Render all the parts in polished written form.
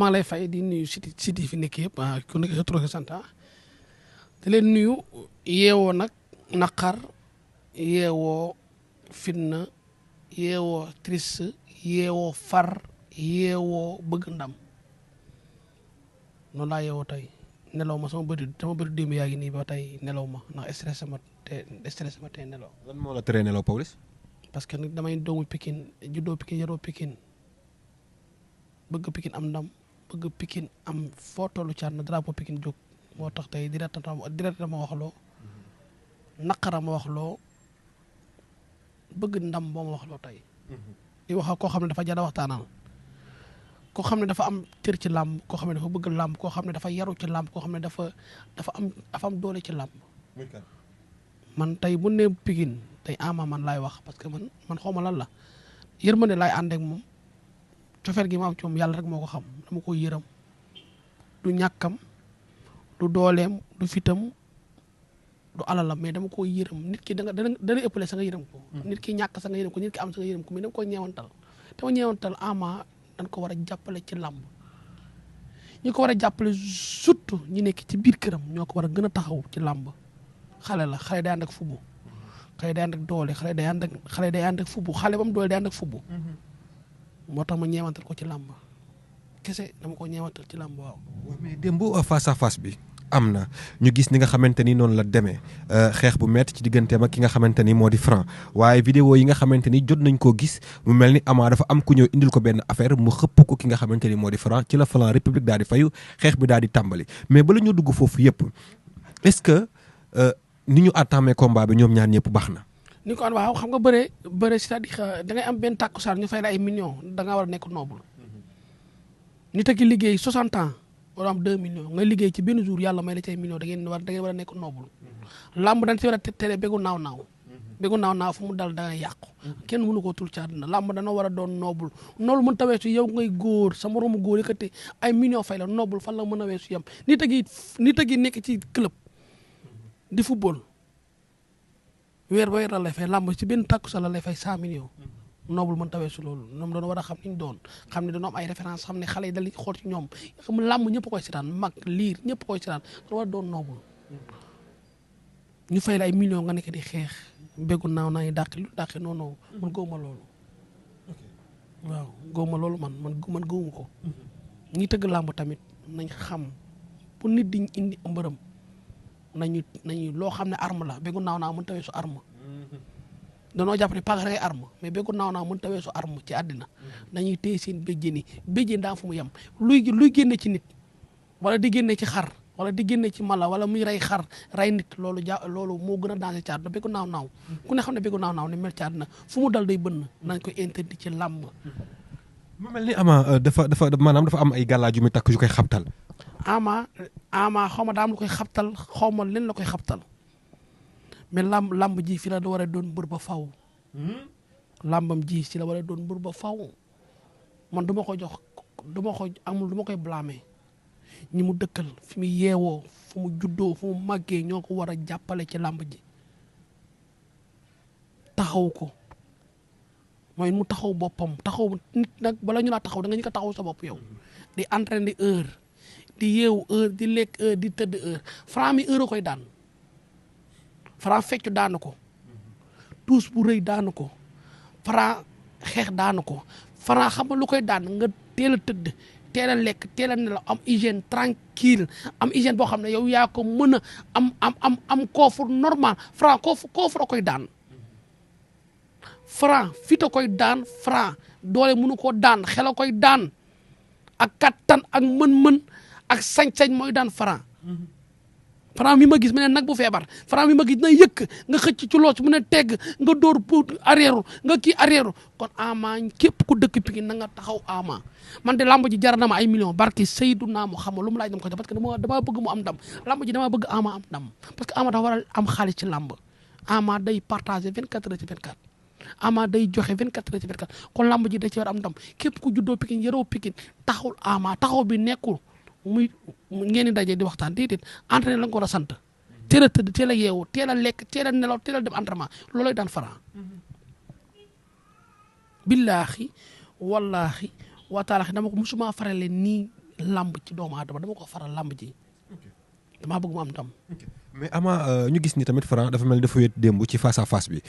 maa lay fay di nuyu site yi fi nekk yëpp ku nekk sa tur ak sant di leen nuyu yeewoo nag naqar yeewoo fitna yeewoo triste yeewoo far yeewoo bëgg ndam noonu laa yeewoo tey nelaw ma sama bëri démb yaa ngi nii ba tey nelaw ma ndax stressé ma tey nelaw. lan moo la teree nelaw Pawlish. parce que nag damay doomu Pikine juddoo Pikine yaroo Pikine bëgg Pikine am ndam bëgg Pikine am foo tollu caat na drapeau Pikine jóg moo tax tey direct ma wax loo naqara ma wax loo bëgg ndam boo ma wax loo tey. di wax koo xam ne dafa jara waxtaanal koo xam ne dafa am cër ci làmb koo xam ne dafa bëgg làmb koo xam ne dafa yaru ci làmb koo xam ne dafa am doole ci làmb. man tey bu ne Pikine tey Ama man laay wax parce que man xaw ma lan la yërmande laay ànd ak moom cofeel gi ma am ci moom yàlla rek moo ko xam dama ko yërëm du ñàkkam du dooleem du fitam du alalam mais dama ko yërëm nit ki dana ëppale sa nga yërëm ko. nit ki ñàkk sa nga yërëm ko nit ki am sa nga yërëm ko mais dama ko ñeewantal te ma ñeewantal Ama dañ ko war a jàppale ci làmb ñi ko war a jàppale surtout ñi nekk ci biir këram ñoo ko war a gën a taxaw ci làmb xale la xale day ànd ak fubu xale day ànd ak doole xale day ànd ak fubu xale ba mu doole day ànd ak fubu moo tax ma ñeewantal ko ci làmb kese dama ko ñeewantal ci làmb waaw. mais démb face à face bi am na ñu gis ni nga xamante ni noonu la demee xeex bu métti ci digganteem ak ki nga xamante ni moo di Franc waaye vidéo yi nga xamante ni jot nañ koo gis mu mel ni Ama dafa am ku ñëw indil ko benn affaire mu xëpp ko ki nga xamante ni moo di Franc ci la Franc république daal di fayu xeex bi daal di tàmbali mais bala ñu dugg foofu yëpp est-ce que ni ñu attamé combat bi ñoom ñaar ñëpp baax na. ni ko waaw xam nga bëre c'est-à-dire da ngay am benn tàkkusaan ñu fay la ay millions da nga war a nekk noble nit a ki liggéey 60 ans wala am 2 millions nga liggéey ci benn jour yàlla may la ci ay millions da ngeen war a nekk noble làmb dañ ci war a tere bégu naaw fu mu dal da ngay yàqu kenn mënu koo tul ci àdduna làmb dana war a doon noble noonu mën ta weesu yow ngay góor sa moroomu góor yëkkati ay millions fay la noble fan la mën a weesu yem nit a gi nekk ci club di football weer ba weer la lay fay làmb ci benn tàkkusaan la lay fay 100 millions noble mën tawee su loolu ñoom doon war a xam ni ñu doon xam ne dañoo am ay référence xam ne xale yi dal xool ci ñoom xam làmb ñëpp koy seetaan mag liir ñëpp koy seetaan dañoo war a doon noble ñu fay la ay millions nga nekk di xeex mbégu naaw naa yi dàqi non man gëwuma loolu waaw gëwuma loolu man gëwuma ko ñi tëgg làmb tamit nañ xam bu nit di indi mbërëm nañu loo xam ne arme la mbégu naaw naa mën tawee su arme danoo jàpp ne paga rek ay arme mais béykat naaw mën tawee su arme ci àddina dañuy téye seen béjjén yi béjjén daa fu mu yem luy génne ci nit wala di génne ci xar wala di génne ci mala wala muy rey xar rey nit loolu moo gën a danger ci àddina béykat naaw ku ne xam ne béykat naaw ni mel ci àddina fu mu dal day bënn nañ koy interdit ci làmb. mu mel ni Ama dafa maanaam dafa am ay gàllaaj yu muy takk yu koy xabtal. Ama xaw ma daa am lu koy xabtal xaw ma leen la koy xabtal. mais làmb ji fi la war a doon mbër ba faw làmbam ji ci la war a doon mbër ba faw man du ma ko jox du ma koy blâmer ñi mu dëkkal fi mu yeewoo fu mu juddoo fu mu màggee ñoo ko war a jàppale ci làmb ji taxaw ko mooy mu taxaw boppam taxaw nit nag bala ñu laa taxaw da nga ñu ko taxaw sa bopp yow di entraîner heure di yeewu heure di lekk heure di tëdd heure Franc mi heure a koy daan Franc feccu daanu ko tuus bu rëy daanu ko Franc xeex daanu ko Franc xam nga lu koy daan nga teel a tëdd teel a lekk teel a nelaw am hygiène tranquille am hygiène boo xam ne yow yaa ko mën a am coffre normal Franc coffre a koy daan Franc fit a koy daan Franc doole mënu koo daan xel a koy daan ak kattan ak mën-mën ak sañ-sañ mooy daan Franc Franc mi ma gis mu ne nag bu feebar Franc mi ma gis na yëkk nga xëcc ci loos mu ne tegg nga dóor pour arrière nga kii arrière kon Ama képp ku dëkk Pikine na nga taxaw Ama man de lamb ji jar na ma ay millions barke Seydina mu xam lu mu laaj dama ko def parce que dama bëgg mu am ndam lamb ji dama bëgg Ama am ndam parce que Ama dafa war a am xaalis ci lamb Ama day partager 24 heures ci 24 Ama day joxe 24 heures ci 24 kon lamb ji da ci war am ndam képp ku juddoo Pikine yaroo Pikine taxawul Ama taxaw bi nekkul muy ngeen di daje di waxtaan déedéet entraîné la nga ko war a sant teel a tëdd teel a yeewu teel a lekk teel a nelaw teel a dem entraînement loolooy daan Franc billaahi wallaahi wa taala dama ko musuma farale nii lamb ci doomu aadama dama ko faral lamb ji damaa bëgg mu am ndam. mais Ama ñu gis ni tamit Franc dafa mel ni dafa wéet démb ci face à face bi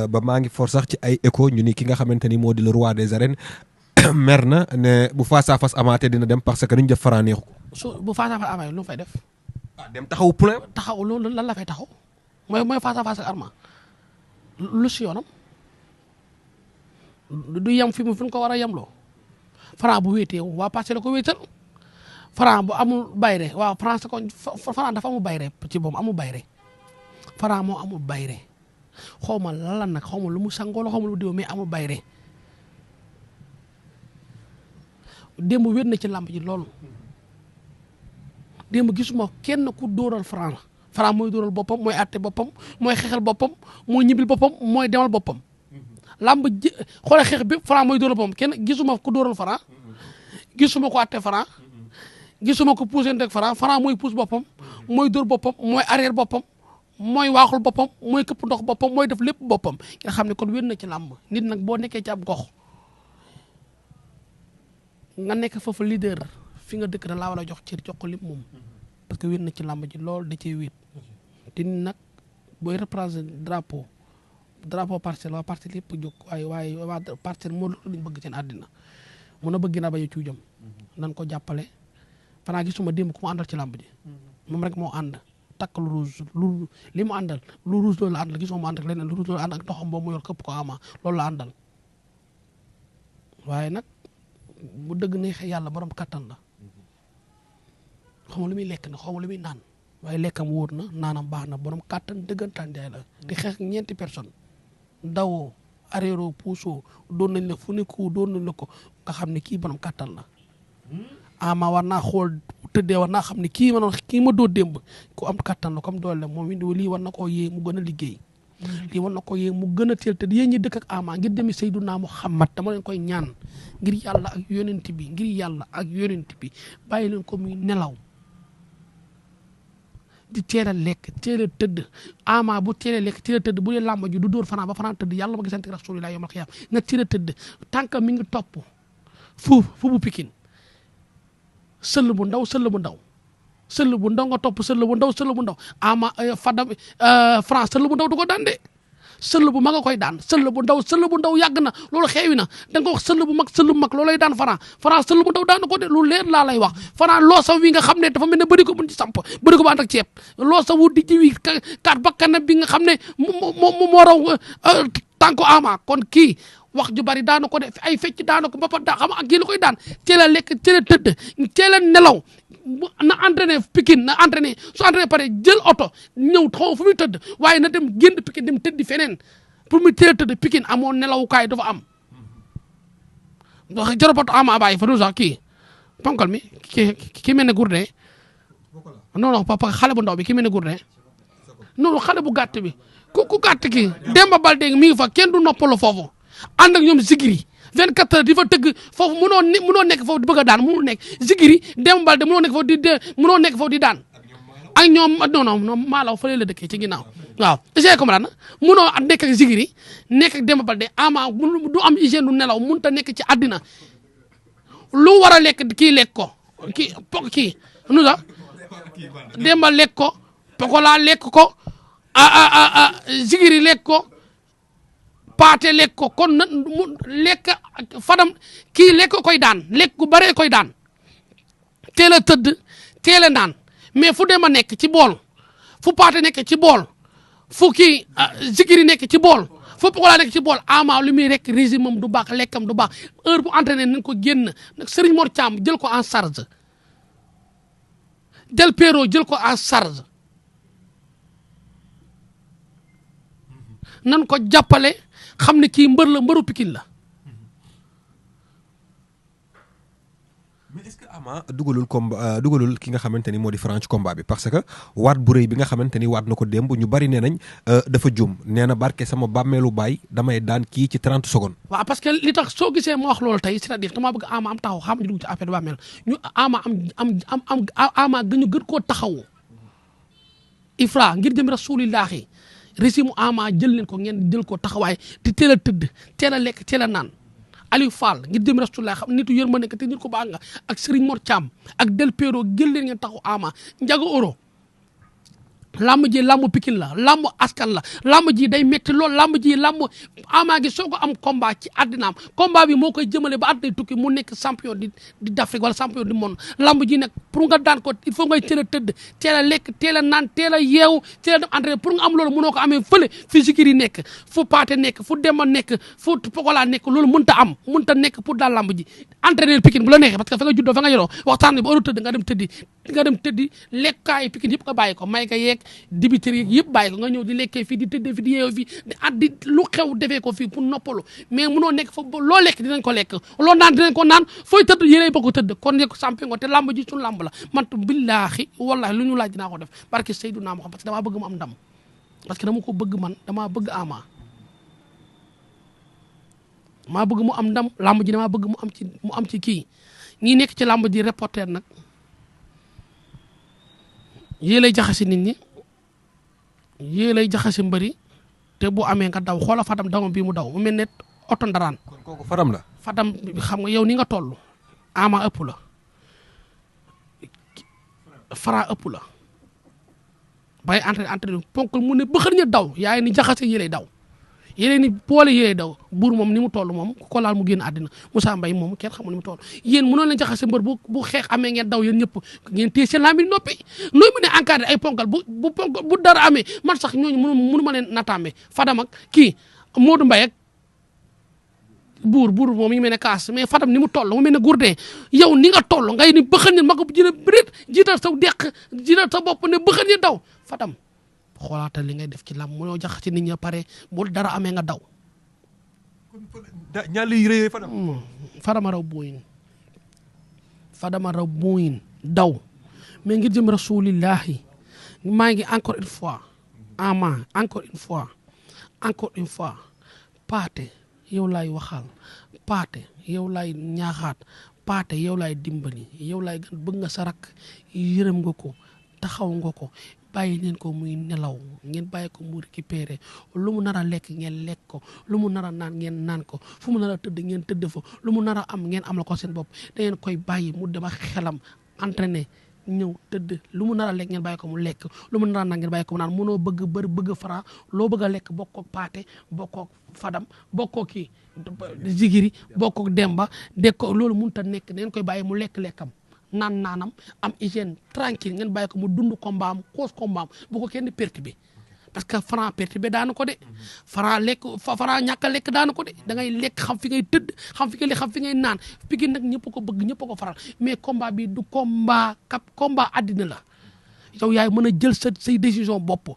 ba maa ngi for sax ci ay écho ñu ni ki nga xamante ni moo di le roi des arènes mer na ne bu face à face amaatee dina dem parce que ni ñu def Franc neexu ko. su bu face à face amaatee lu mu fay def. dem taxawu point. taxaw loolu lan la fay taxaw mooy face à face ak Arma lu si yoonam du yem fi mu ko war a yemloo Franc bu wéetee waa passé la ko wéetal Franc bu amul bayre waaw Franc Franc dafa amul bayre ci boobu amul bayre Franc moo amul bayre xaw ma lan nag xaw ma lu mu sangoo la xaw ma lu mu diw mais amul bayre démb wéet na ci làmb ji loolu démb gisuma kenn ku dóoral Franc Franc mooy dóoral boppam mooy àtte boppam mooy xeexal boppam mooy ñibbil boppam mooy demal boppam làmb ji xoole xeex bi Franc mooy dóoral boppam kenn gisuma ku dóoral Franc gisuma ko àtte Franc gisuma ko puusante ak Franc mooy puus boppam mooy dóor boppam mooy arrière boppam mooy waaxul boppam mooy këpp ndox boppam mooy def lépp boppam nga xam ne kon wér na ci làmb nit nag boo nekkee ci ab gox nga nekk foofu leader fi nga dëkk da laa war a jox cër jox ko lépp moom parce que wér na ci làmb ji loolu da cee wéet te nag booy représenter drapeau parcelle waa parcelle yëpp jóg waaye waa parcelle moo luñ bëgg seen àddina mun a bëgg naa bañ a cuujam nan ko jàppale Franc gisuma démb ku mu àndal ci làmb ji moom rek moo ànd takk lu rouge li mu àndal lu rouge loolu la àndal gisuma mu ànd ak leneen lu rouge loolu ànd ak ndoxam boobu mu yor këpp ko Ama loolu la àndal waaye nag bu dëgg neexee yàlla borom kattan la xaw ma lu muy lekk na xaw ma lu muy naan waaye lekkam wóor na naanam baax na borom kattan dëggantaan jaay la di xeex ñeenti personne dawoo areeroo puusoo doon nañ la fu ne ku doon nañ la ko nga xam ne kii borom kattan la Ama war naa xool tëddee war naa xam ne kii ma doo démb ku am kattan la comme doole la moom it lii war na koo yee mu gën a liggéey lii war na ko yee mu gën a teel te yéen ñi dëkk ak Ama ngir demi Seydunaa Muhammad dama leen koy ñaan ngir yàlla ak yonent bi bàyyi leen ko muy nelaw di teel a lekk teel a tëdd Ama bu teel a lekk teel a tëdd bu dee làmb ji du dóor Franc ba Franc tëdd yàlla ma gisante Rasulullah yawmal qiyaama na teel a tëdd tànk mi ngi topp fu bu Pikine sëll bu ndaw nga topp sëll bu ndaw Ama Fadam Franc sëll bu ndaw du ko daan de sëll bu mag a koy daan sëll bu ndaw yàgg na loolu xeewi na da nga ko wax sëll bu mag loolay daan Franc sëll bu ndaw daan ko de lu leer laa lay wax Franc loo sa wi nga xam ne dafa mel ne bëri ko buñ ci samp bëri ko ba ànd ak ceeb loo sa wu di ji wi kaat bakkanam bi nga xam ne moo raw tànku Ama kon kii wax ju bari daana ko def ay fecc daana ko ba pat daa xam ak kii la koy daan teel a lekk teel a tëdd teel a nelaw na entraîné Pikine na entraîné su entraîné pare jël oto ñëw taxaw fu muy tëdd waaye na dem génn Pikine dem tëddi feneen pour muy teel a tëdd Pikine amoon nelawukaay dafa am ndax jarapoto Ama bàyyi fa du sax kii ponkal mi ki mel ne gourdin non papa xale bu ndaw bi ki mel ne gourdin non xale bu gàtt bi ku gàtt ki Demba Baldé mi ngi fa kenn du noppalu foofu ànd ak ñoom zigiri 24 heures di fa tëgg foofu mënoo nekk foofu di bëgg a daan mënul nekk zigiri Demba Baldé mënoo nekk foofu di daan ak ñoom non maalaw fële la dëkkee ci ginnaaw waaw j'ai comprendre na mënoo nekk ak zigiri nekk ak Demba Baldé Ama du am hygiène du nelaw mënut a nekk ci àddina lu war a lekk kii lekk ko kii nu sax Demba lekk ko Pokola lekk ko zigiri lekk ko paate lekk ko kon na mu lekk Fadam kii lekk koy daan lekk gu baree koy daan teel a tëdd teel a naan mais fu dem a nekk ci bool fu paate nekk ci bool fu kii zikiri nekk ci bool fu Pokola nekk ci bool Ama lu muy rek régime am du baax lekkam du baax heure bu entraîné nañ ko génn Serigne Mor Thiam jël ko en charge jël Péro jël ko en charge nan ko jàppale xam ne kii mbëru Pikine la. mais est-ce que Ama dugalul ki nga xamante ni moo di Franc ci combat bi parce que waat bu rëy bi nga xamante ni waat na ko démb ñu bari nee nañ dafa juum nee na barke sama bàmmeelu baay damay daan kii ci 30 secondes. waaw parce que li tax soo gisee ma wax loolu tey c'est-à-dire damaa bëgg Ama am taxaw xam ñu dugg ci affaire bàmmeel ñu Ama Ama ñu gën koo taxawu. Ifra ngir jëm rasulillahi régime Ama jël leen ko ngeen jël ko taxawaay di teel a tëdd teel a lekk teel a naan Aliou Fall ngir jëm Rasulullah xam nitu yërmande te nit ko baax nga ak Serigne Mor Thiam ak Del Piero jël leen ngeen taxu Ama Ndiaga Oro lamb ji lamb Pikine la lamb askan la lamb ji day metti lool lamb ji lamb Ama gi soo ko am combat ci àddinaam combat bi moo koy jëmale ba àddina tukki mu nekk champion di d'Afrique wala champion du monde lamb ji nag pour nga daan ko il faut ngay teel a tëdd teel a lekk teel a naan teel a yeewu teel a dem entraîné pour nga am loolu mënoo ko amee fële fi Zikiri nekk fu Paate nekk fu Demba nekk fu Pokola nekk loolu mënta nekk pour daal lamb ji entraîné Pikine bu la neexee parce que fa nga juddoo fa nga yoroo waxtaan bi ba heure tëdd nga dem tëddi lekkaay Pikine yëpp nga bàyyi ko may nga yeeg dibiteri yeeg yëpp bàyyi ko nga ñëw di lekkee fii di tëddee fii di yeewoo fii di lu xew defee ko fii pour noppalu mais munoo nekk fa loo lekk dinañ ko lekk loo naan dinañ ko naan fooy tëdd yéenay bokk tëdd kon nekk champion nga te lamb ji suñu lamb la man billaahi wallahi lu ñu laaj dinaa ko def barke Seydina Muhammad parce que damaa bëgg mu am ndam parce que dama ko bëgg man damaa bëgg Ama maa bëgg mu am ndam lamb ji damaa bëgg mu am ci kii ñi nekk ci lamb ji reporter nag yée lay jaxasi nit ñi yée lay jaxasi mbëri te bu amee nga daw xoola Fadam dawam bii mu daw mu mel ne oto ndaraan. kon kooku Fadam la. Fadam xam nga yow ni nga toll Ama ëpp la Fara ëpp la bay entraîné ponkal mu ne bëxër ña daw yaay ni jaxase yée lay daw yée ni boole yée lay daw buur moom ni mu toll moom ku ko laal mu génn àddina Moussa Mbaye moom kenn xamul ni mu toll yéen mënoon leen jaxase mbër bu xeex amee ngeen daw yéen ñëpp ngeen téye seen làmmiñ noppi nooy mu ne encadré ay ponkal bu dara amee man sax ñooñu mënu ma leen nattaamee Fadam ak kii Modou Mbaye ak buur moom mi ngi mel ne kaas mais Fadam ni mu toll mu mel ne gourdin yow ni nga toll ngay ni bëxën ñi ma ko jëlee bëreet jiital sa deq jiital sa bopp ne bëxën ñi daw Fadam xoolaatal li ngay def ci làmb mënoo jax ci nit ñi pare bu dara amee nga daw. ñaar yi rëy Fadam. Fadama raw booyin daw mais ngir jëm rasulillahi maa ngi encore une fois Ama encore une fois Paate yow laay waxal Paate yow laay ñaaxaat Paate yow laay dimbali yow laay gën bëgg nga sa rakk yërëm nga ko taxaw nga ko bàyyi leen ko muy nelaw ngeen bàyyi ko mu récupéré lu mu nar a lekk ngeen lekk ko lu mu nar a naan ngeen naan ko fu mu nar a tëdd ngeen tëdd fa lu mu nar a am ngeen am la ko seen bopp da ngeen koy bàyyi mu dem ak xelam entraîné ñëw tëdd lu mu nar a lekk ngeen bàyyi ko mu lekk lu mu nar a naan ngeen bàyyi ko mu naan mënoo bëgg Fara loo bëgg a lekk bokkoo Paate bokkoo Fadam bokkoo kii Zikiri bokkoo Demba dégg ko loolu mënut a nekk da ngeen koy bàyyi mu lekkam naanam am hygiène tranquille ngeen bàyyi ko mu dund combat am cause combat am bu ko kenn perturbé parce que Franc perturbé daanu ko de Franc ñàkk a lekk daanu ko de da ngay lekk xam fi ngay tëdd xam fi ngay lekk xam fi ngay naan Pikine nag ñëpp ko bëgg ñëpp ko faral mais combat bi du combat àddina la yow yaay mën a jël say décision bopp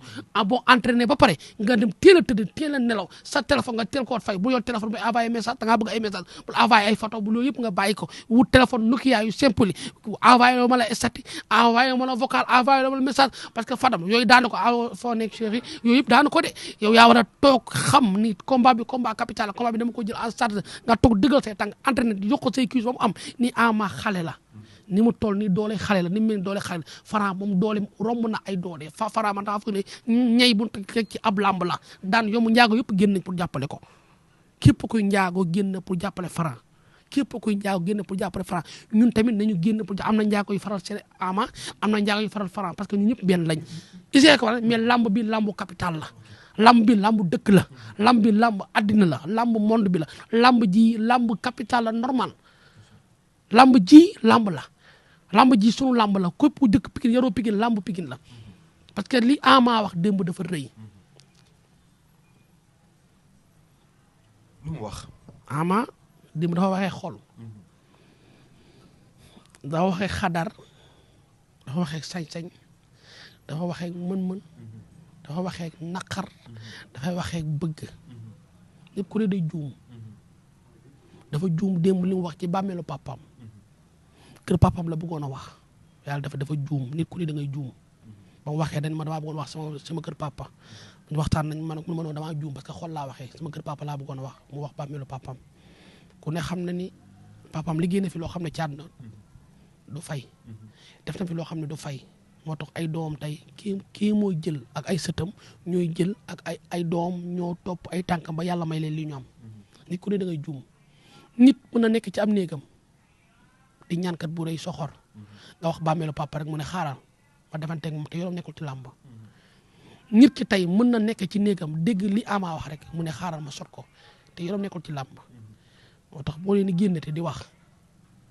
boo entraîné ba pare nga dem teel a tëdd teel a nelaw sa téléphone nga teel koo fay bu yor téléphone bi envoyé message da ngaa bëgg ay message bu envoyé ay photo bu loolu yëpp nga bàyyi ko wut téléphone Nokia yu simple yi envoyé ma la statut envoyé ma la vocal envoyé ma la message parce que Fadam yooyu daanu ko foo nekk chéri yooyu yëpp daanu ko de yow yaa war a toog xam ni combat bi combat capital la combat bi dama ko jël en charge nga toog dëggal say tànk entraîné yokk ko say cuisse ba mu am ni Ama xale la ni mu toll nii doole xale la ni mu mel doole xale la Franc moom doole romb na ay doole Franc man daa foog ne ñey bu teg ci ab lamb la daan yomb njaago yëpp génn nañ pour jàppale ko képp kuy njaago génn pour jàppale Franc képp kuy njaago génn pour jàppale Franc ñun tamit nañu génn pour am na njaago yu faral seen Ama am na njaago yu faral Franc parce que ñun ñëpp benn lañ isee ko mais lamb bi lambu capital la lamb bi lamb dëkk la lamb bi lamb addina la lamb monde bi la lamb ji lamb capital la normal lamb ji lamb la lamb ji sunu lamb la képp ku dëkk Pikine yaroo Pikine lamb Pikine la parce que li Ama wax démb dafa rëy. lu mu wax. Ama démb dafa waxee xol dafa waxee xadar dafa waxee sañ-sañ dafa waxee mën-mën dafa waxee naqar dafay waxee bëgg lépp ku ne day juum dafa juum démb li mu wax ci bàmmeelu papaam. kër papam la bëggoon a wax yàlla dafa juum nit ku ne da ngay juum ba mu waxee dañ ma damaa bëggoon wax sama kër papa ñu waxtaan nañ man mu mënoo damaa juum parce que xol laa waxee sama kër papa laa bëggoon a wax mu wax bàmmeelu papam ku ne xam na ni papam liggéey na fi loo xam ne caat na du fay def na fi loo xam ne du fay moo tax ay doom tey kii mooy jël ak ay sëtam ñooy jël ak ay doom ñoo topp ay tànkam ba yàlla may leen li ñu am nit ku ne da ngay juum nit mën na nekk ci am néegam di ñaankat bu rëy soxor nga wax bàmmeelu papa rek mu ne xaaral ma defanteeg moom te yorom nekkul ci làmb nit ki tey mën na nekk ci néegam dégg li Ama wax rek mu ne xaaral ma sot ko te yorom nekkul ci làmb moo tax boo leen di génne te di wax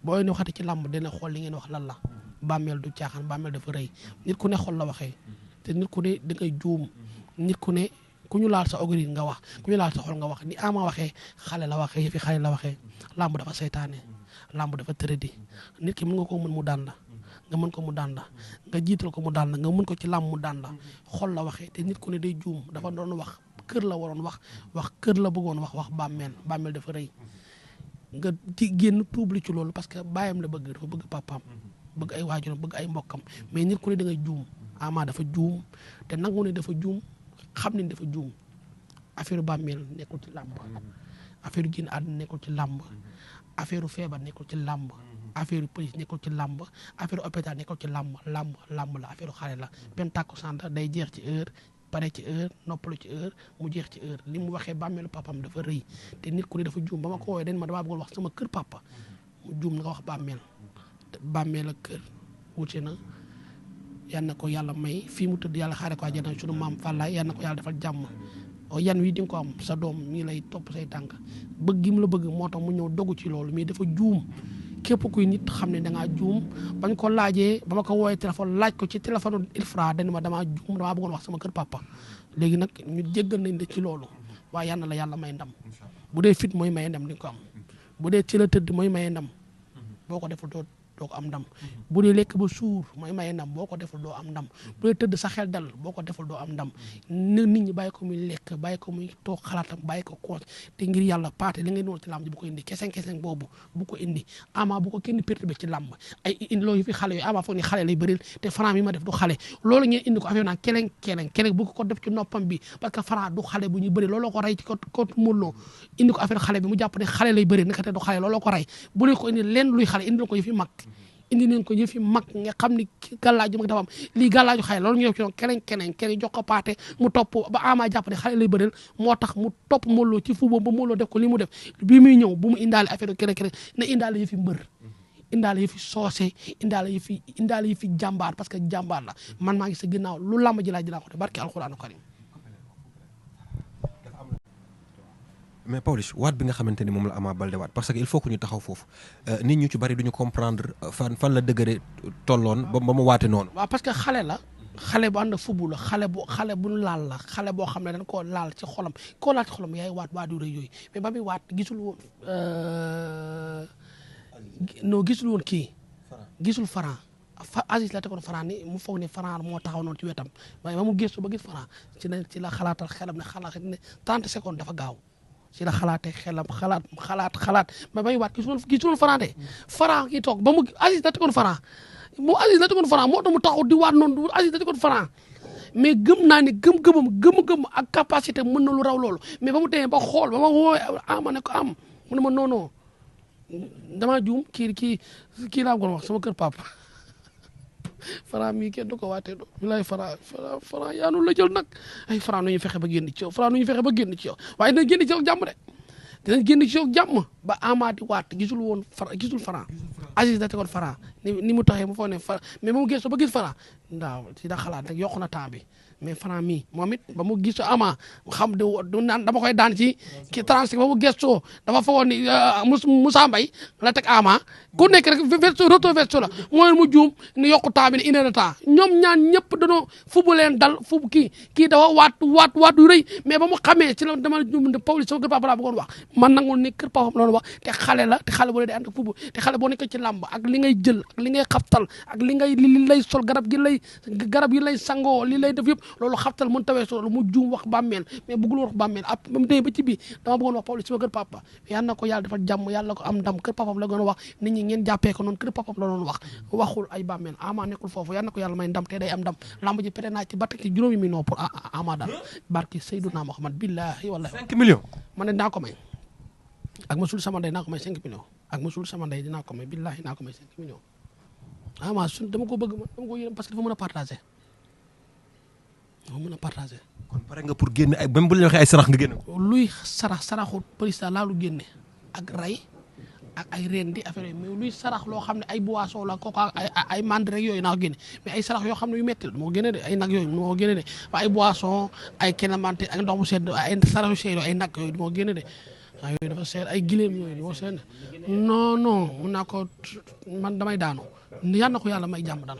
boo leen di waxati ci làmb dina xool li ngeen wax lan la bàmmeel du caaxaan bàmmeel dafa rëy nit ku ne xol la waxee te nit ku ne da ngay juum nit ku ne ku ñu laal sa ogri nga wax ku ñu laal sa xol nga wax ni Ama waxee xale la waxee yëfi xale la waxee làmb dafa seytaane làmb dafa tëradi nit ki mën nga ko mën mu daan la nga mën ko mu daan la nga jiital ko mu daan la nga mën ko ci làmb mu daan la xol la waxee te nit ku ne day juum dafa doon wax kër la waroon wax kër la bëggoon wax bàmmeel dafa rëy nga ci génn tuubli ci loolu parce que baayam la bëgg dafa bëgg papaam bëgg ay waajuram bëgg ay mbokkam mais nit ku ne da ngay juum Ama dafa juum te nangu ne dafa juum xam ne dafa juum affaire bàmmeel nekkul ci làmb affaire génn àdduna nekkul ci làmb affaire feebar nekkul ci làmb affaire police nekkul ci làmb affaire hôpital nekkul ci làmb la affaire xale la benn takkusaan day jeex ci heure pare ci heure noppalu ci heure mu jeex ci heure li mu waxee bàmmeelu papam dafa rëy te nit ku ne dafa juum ba ma ko woowee dañ ma damaa bëggoon wax sama kër papa mu juum na nga wax bàmmeel ak kër wuute na yal na ko yàlla may fii mu tëdd yàlla xaare ko àjjana sunu maam Fallaye yal na ko yàlla defal jàmm yan wi di nga ko am sa doom mi lay topp say tànk bëgg gi mu la bëgg moo tax mu ñëw dogu ci loolu mais dafa juum képp kuy nit xam ne da ngaa juum bañ ko laajee ba ma ko woowee téléphone laaj ko ci téléphone Ilfra dañ ma damaa juum damaa bëggoon wax sama kër papa léegi nag ñu jéggal nañ la ci loolu waaye yal na la yàlla may ndam bu dee fit mooy maye ndam di nga ko am bu dee ci la tëdd mooy maye ndam boo ko deful doo ko am ndam bu dee lekk ba suur mooy maye ndam boo ko deful doo am ndam bu dee tëdd sa xel dal boo ko deful doo am ndam nit ñi bàyyi ko muy lekk bàyyi ko muy toog xalaatam bàyyi ko koos te ngir yàlla paate li ngay doon ci làmb ji bu ko indi keseng boobu bu ko indi Ama bu ko kenn perturbé ci làmb ay indi loolu fi xale yooyu Ama foog ni xale lay bëril te Franc mi ma def du xale loolu ngeen indi ko affaire naan keleng bu ko def ci noppam bi parce que Franc du xale bu ñuy bëri looloo ko rey ci ko Modou Lo indi ko affaire xale bi mu jàpp ne xale lay bëri naka te du xale looloo ko rey bu leen ko indi leen luy xale indi ko yëfi mag indi nañ ko yëfi mag nga xam ni gàllaaju mag dafa am lii gàllaaju xale loolu ñu def ci noonu keneen jox ko paate mu topp ba Ama jàpp ne xale lay bëreel moo tax mu topp Modou Lo ci fu boobu ba Modou Lo def ko li mu def bii muy ñëw bu mu indaale affaire keneen na indaale yëfi mbër indaale yëfi soose indaale yëfi jàmbaar parce que jàmbaar la man maa ngi sa ginnaaw lu làmb ji laaj dinaa ko te barke alxuraanu karim mais Pawlish waat bi nga xamante ni moom la Ama Baldé waat parce que il faut que ñu taxaw foofu nit ñu ci bari duñu comprendre fan la dëgëre tolloon ba mu waate noonu. waaw parce que xale bu ànd ak fubu la xale bu laal la xale boo xam ne dañ koo laal ci xolam yaay waat yu rëy yooyu mais ba muy waat gisul woon gisul Franc Aziz la tegoon Franc ni mu foog ne Franc moo taxaw noonu ci wetam waaye ba mu gëstu ba gis Franc ci la xalaatal xelam ne 30 secondes dafa gaaw ci la xalaatee xelam xalaat ba bay waat gisul Franc de Franc ki toog ba mu Aziz la tegoon Franc moo tax mu taxaw di waat noonu Aziz la tegoon Franc mais gëm naa ni gëm ak capacité mën na lu raw loolu mais ba mu demee ba xool ba ma woowee Ama ne ko am mu ne ma non damaa juum kii laa ko wax sama kër papa Franc mii kenn du ko waatee do bilaay Franc yaanu la jël nag ay Franc nu ñu fexe ba génn ci yow waaye dinañ génn ci yow jàmm de dinañ génn ci yow jàmm ba Ama di waat gisul Franc Aziz da tegoon Franc ni mu taxee mu foog ne Franc mais ba mu gëstu ba gis Franc ndaaw ci da xalaat rek yokku na temps bi mais Franc mii moom it ba mu gis Ama xam du naan dama koy daan ci 30 ba mu gëstoo dafa foogoon ni Moussa Mbaye la teg Ama ku nekk rek retour verso la mooy mu juum ni yokku temps bi ne une heure de temps ñoom ñaan ñëpp dañoo fubu leen dal fubu kii dafa waat yu rëy mais ba mu xamee ci la dama juum de Pawlish sama kër papa laa bëggoon wax man nangul ni kër papa la doon wax te xale boo dee ànd ak fubu te xale boo nekk ci làmb ak li ngay jël ak li ngay xaftal ak li lay sol garab yi lay sangoo li lay def yëpp loolu xaftal mën tawee loolu mu juum wax bàmmeel mais bëggul wax bàmmeel ab ba mu demee ba ci biir dama bëggoon wax Pawlish sama kër papa yal na ko yàlla defal jàmm yàlla ko am ndam kër papam la gën a wax nit ñi ngeen jàppee ko noonu kër papam la doon wax waxul ay bàmmeel Ama nekkul foofu yal na ko yàlla may ndam te day am ndam lamb ji pare naa ci ba teg ci juróomi million pour Ama daal barki Seydouna Muhammad billahi wallahi 5 millions man ne dinaa ko may ak ma sul sama ndey dinaa ko may 5 millions ak ma sul sama ndey dinaa ko may billahi dinaa ko may 5 millions Ama su dama ko bëgg man dama ko yërëm parce que dafa mën a partager kon pare nga pour génne ay même bu la waxee ay sarax nga génne ko. luy saraxu président laa lu génne ak rey ak ay reen di affaire yooyu mais luy sarax loo xam ne ay boisson la kooku ay mand rek yooyu naa ko génne mais ay sarax yoo xam ne yu métti la moo génne de ay nag yooyu moo génne de ay boisson ay kenamante ak ndox mu sedd ay sarax yu seer ay nag yooyu moo génne de waaw yooyu dafa seer ay gileem yooyu moo seer non non mun naa ko man damay daanu yal na ko yàlla may jàmm daal